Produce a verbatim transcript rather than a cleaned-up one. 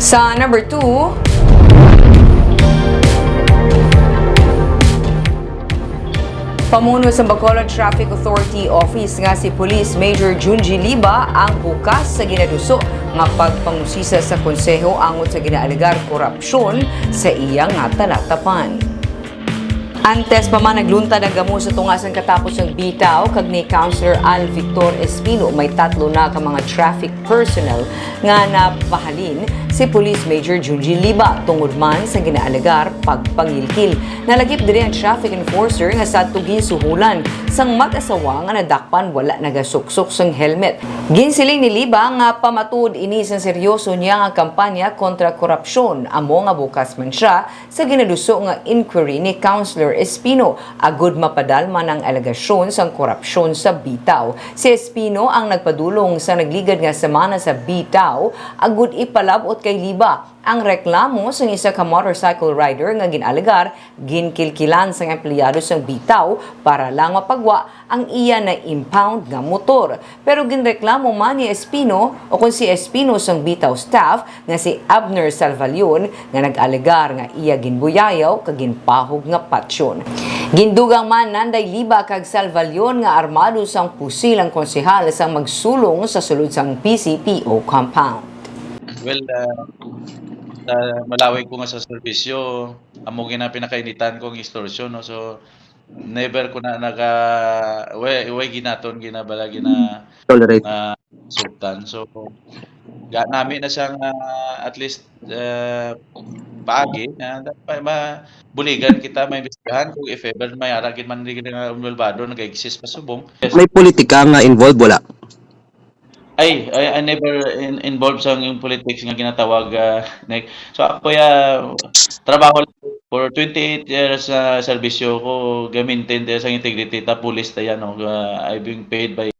Sa number two, pamuno sa Bacolod Traffic Authority Office nga si Police Major Junji Liba ang bukas sa ginaduso nga pagpangusisa sa konseho angot sa ginaalegar korupsyon sa iya nga talatapan. Antes pa man, nagluntad ang gamo sa tunga sang katapos sang bitaw, kag ni Councilor Al Victor Espino may tatlo na ka mga traffic personnel nga napahalin si Police Major Junji Liba tungod man sa ginaalegar pagpangilkil. Nalagip diri ang traffic enforcer nga sadto ginsuhulan sang mag-asawa nga nadakpan wala nagasuksok sang helmet. Ginsiling ni Liba nga pamatuod ini sang seryoso niya nga kampanya kontra korupsyon, amo nga bukas man siya sa ginaduso nga inquiry ni Councilor Espino agud mapadalman ang alegasyon sang korupsyon sa bitaw. Si Espino ang nagpadulong sa nagligad nga semana sa bitaw agud ipalab-ot kay Liba ang reklamo sang isa ka motorcycle rider nga gin-alegar ginkilkilan sang empleyado sang bitaw para lang mapagwa ang iya na-impound nga motor. Pero ginreklamo man ni Espino, o kon si Espino sang bitaw staff, nga si Abner Salvalion, nga nag-alegar nga iya ginbuyayaw kag ginpahog nga patyon. Gindugang man nanday Liba kag Salvalion nga armado sang pusil ang konsehal sang magsulong sa sulod sang P C P O compound. Well, ah, sa malawig ko nga sa serbisyo, amo gina pinakainitan kong extortion, no? So, never ko na naga, way, way ginaton, ginabala, gina, Tolerate. ah, sugtan. So, ga, nami na siyang, ah, at least, ah, paagi, na dapat mabuligan kita, maimbestigahan kung if ever may ara gid man di nga involvado, nag-exist pa subong. Yes. May politika nga involved, wala? Ay, I, I never in, involved sa yung politics nga ginatawag, ah, Nick. So, ako ya trabaho lang for twenty-eight years sa serbisyo ko, ga-maintain din sa integrity ta police ta yan, no? Ah, I've been paid by